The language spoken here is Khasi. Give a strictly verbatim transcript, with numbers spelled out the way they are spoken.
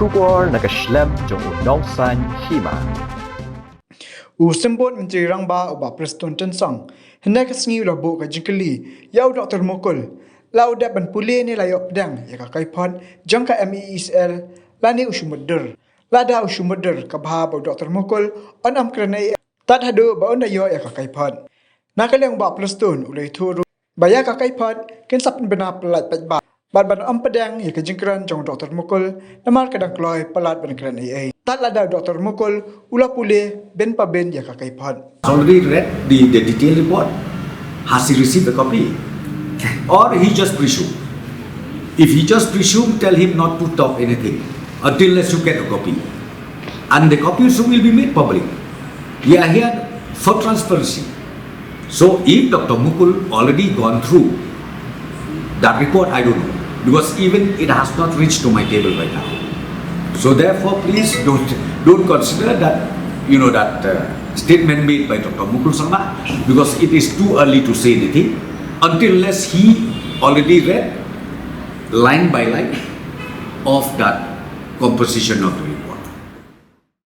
Khubor na ka shlem jong u Nongsaiñ Hima. U Symbud Myntri Rangbah u Bah Prestone Tynsong hynne ka sngi u la buh ka jingkylli ïa u Doktor Mukul la u dep ban pule ne la ïoh pdeng ïa ka kaiphod jong ka M E E C L lane u shu mutdur. Lada u shu mutdur ka bha ba u Doktor Mukul un ym kren ei ei tad haduh ba un da ïoh ïa ka kaiphod. Na ka liang u Bah Prestone u la ïathuh ruh ba ïa ka kaiphod kin sa pynbna pyllait paidbah bad ban ym pdeng ïa ka jingkren jong u Doktor Mukul namar ka dang kloi palat ban kren ei ei. Tad lada u Doktor Mukul u la pule bin pa bin ïa ka kaiphod. Already read the, the detailed report. Has he received a copy? Or he just presumed? If he just presumed, tell him not to talk anything until unless you get a copy. And the copy also will be made public. We are here for transparency. So if Doctor Mukul already gone through that report, I don't know, because even it has not reached to my table right now. So therefore, please don't don't consider that, you know, that uh, statement made by Doctor Mukul Sangma, because it is too early to say anything until unless he already read line by line of that composition of the